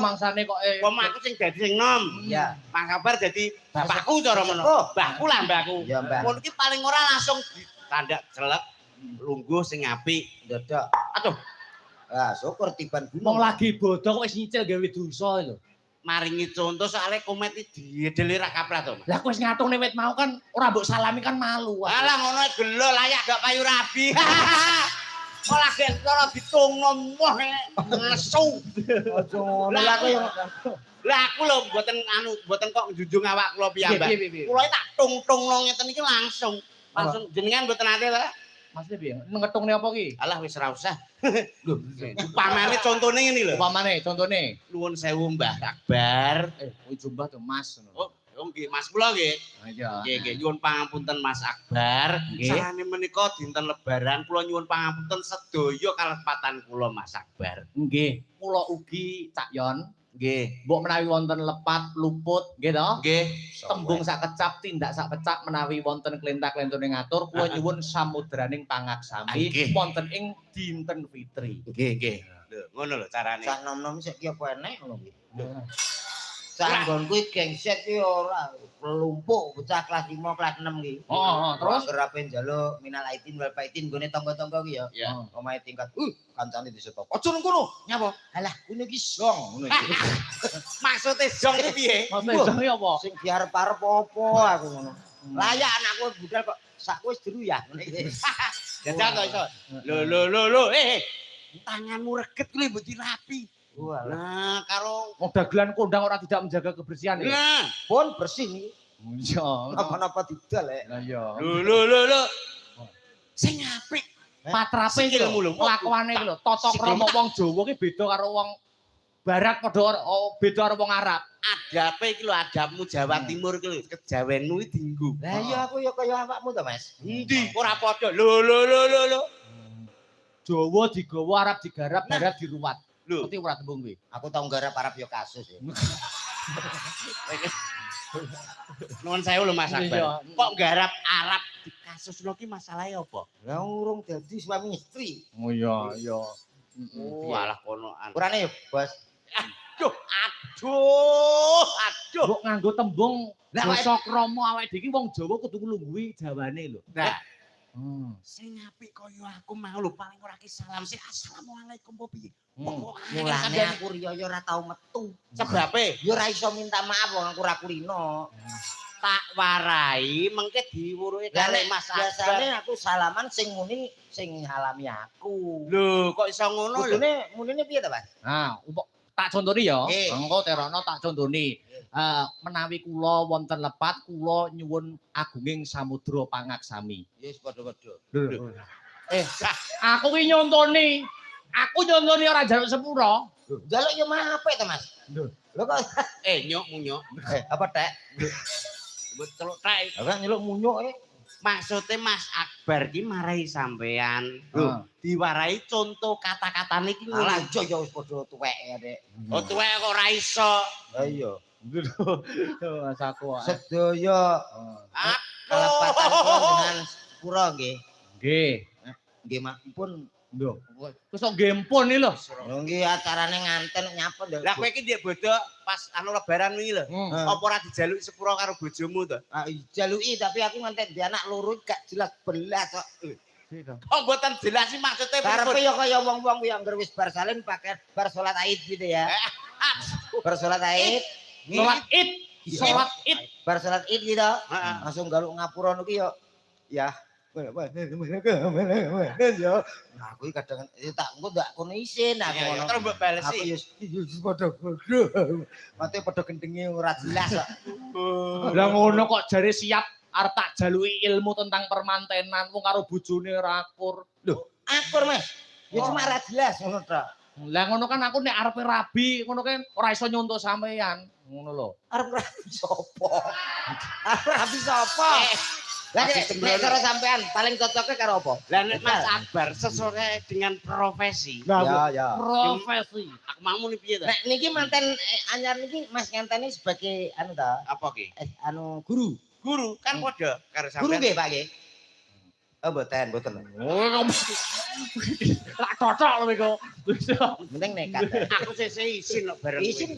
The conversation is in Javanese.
Mangsane kok Wong aku sing dadi sing nom. Ya. Mas Akbar dadi bapakku cara ngono. Oh. Mbahku lah mbahku. Ya, Mbah. Ngono ki paling ora langsung ditandak celek lungguh sing apik. Ndodok. Aduh, Ah, syukur tiban Wong gunung. lagi bodho kok wis nyicil gawe dosa lho. Maringi contoh soalnya komet iki diedeli ra kaprah to, Mas. Lah kowe wis ngatungne wit mau kan ora mbok salami kan malu. Alah ngono gelo layak gak payu rabi. Ora gek cara ditungno moh nesu. Aja ngono lah aku yang Lah aku lho mboten anu mboten kok njunjung awak kula piyambak. Piye, piye, piye? Kula tak tung-tungno ngeten iki langsung. Langsung jenengan mboten nate ta? Maksudnya piye? Ngetungne apa ki? Alah wis ora usah. Lho, upamane contone ngene lho. Upamane contone. Nuwun sewu Mbah Akbar. Kuwi jumbah to Mas ngono. Oh, nggih Mas kula nggih. Iya. Nggih, nggih nyuwun pangapunten Mas Akbar. Nggih. Sarane menika dinten lebaran kula nyuwun pangapunten sedaya kalepatan kula Mas Akbar. Nggih, kula ugi Cak Yon. Nggih. Mbok menawi wonten lepat luput nggih to? Nggih. Tembung sak kecap, tindak sak pecak menawi wonten klentak-klentune ngatur kula nyuwun samudraning pangaksami Nggih. wonten ing dinten fitri. Nggih, nggih. Lho, ngono lho carane. Cah nom-nom sik ki apa enek ngono kuwi. Cah nggon kuwi gengset ki ora lumpuk bocah kelas 5 kelas 6 ki. Oh, terus Angger ape njaluk minal aidin wal faidin nggone tangga-tangga ki ya. Ya. Omahe tingkat, kancane disetop. Aja nang kono. Nyapa? Alah, kono iki zong ngono iki. Maksude zong ki piye? Maksudnya zong apa? Sing diarep-arep apa aku ngono. Layak anakku budal kok sak wis jeru ya ngono iki. Jajal to iso. Lho lho lho lho, eh. Tanganmu reget kuwi mbok dirapi. Walah. Nah, karo Wong dagelan kondang ora tidak menjaga kebersihan ya. Nah, Pun bersih niki. Iya. Napa-napa didol eh. Lah iya. lho lho lho lho. Sing apik Patrape iki Sikilmu lho, lho. kelakuane iki lho, tata krama wong Jawa ki beda karo wong barat padha beda karo wong Arab. Adape iki lho adabmu Jawa Timur iki lho, kejawenmu iki dinggo. Lah iya aku ya kaya awakmu to, Mas. Endi ora padha. Lho lho lho lho lho. Jawa digawa, Arab digarap, barat diruwat. Lho. Ngerti ora tembung kuwi? Aku tau nggarap Arab ya kasus ya. Nuwun sewu lho Mas Akbar. Iya. Kok nggarap Arab dikasusno ki masalahe apa? Lah urung dadi suami istri. Oh iya, iya. Oh, alah konoan. Kurane ya, Bos. Aduh, aduh, aduh. Mbok nganggo tembung Lah, basa krama awake dhewe iki wong Jawa kudu nglungguhi jawane lho. Nah, sing apik kaya aku mau lho paling ora ki salam sih assalamualaikum apa piye? Mulane aku riyo ora tau metu. Sebabe Ya ora iso minta maaf wong aku ora kulino. Tak warai mengke diwuruki Lah kali nek Mas Akbar. biasane aku salaman sing muni sing ngalami aku. Lho, kok iso ngono lho? Kudune munine piye to, Mas? Nah, tak contoni ya. Nggih. Engko terono tak contoni. Menawi kula wonten lepat, kula nyuwun agunging samudra pangaksami. Ya wis padha-padha. Lho. Aku ki nyontoni. Aku nyontoni ora njaluk sepura. Lho, njaluk ya mah apik to, Mas. Lho. Lho kok Nyuk munyuk. Apa tek? Mbok celuk tek. Lah nyeluk munyuk e. Maksude Mas Akbar ki marai sampean. Lho, diwarai contoh kata-katane iki ngono. Alah iya ya wis padha tuwek ya, Dek. Oh, tuwek kok ora iso. Lah iya. Lho, Mas aku. Sedaya kalepatan kula dengan sepura nggih. Nggih. Nggih mak pun. Lho, wis kok nggih empun iki lho. Lho nggih acarane nganten nyapa lho. Lah kowe iki ndek bodho pas anu lebaran wingi lho. Apa ora dijaluki sepura karo bojomu to? Ah, jaluki tapi aku nganten di anak loro gak jelas belas kok. Kok mboten jelas sih maksudnya Karepe pripun? ya kaya wong-wong kuwi anggere wis bar salin pakai bar salat Aid gitu ya. Bar salat Aid, Salat Id, salat Id. bar salat Id gitu. Heeh. Langsung galuk ngapura niku ya ya. Ya, nah, aku iki kadang ya tak engko ndak kono isin aku Iya, iya, ngono. terus mbok balesi. Aku ya wis padha-padha. Mate padha gendenge ora jelas kok. Lah ngono kok jare siap arep tak jaluki ilmu tentang permantenan wong karo bojone ora akur. Lho, akur Mas. Ya cuma ora jelas ngono tok. Lah ngono kan aku nek arepe rabi ngono kan ora iso nyontoh sampean, ngono lho. Arep rabi sapa? Arep rabi sapa? Lah Rabi nek sembrono. nek cara sampean paling cocoknya karo apa? Lah nek Mas Akbar sesuai dengan profesi. Lah ya. profesi. Aku mau muni piye to? Nek niki manten anyar niki Mas nganteni sebagai anu ta? Apa ki? Anu guru. Guru kan padha karo Guru sampean. nggih Pak nggih. Oh, mboten, mboten. Oh, lak cocok lho iku. Penting nekat. Aku sesuk isin kok bareng. Isin.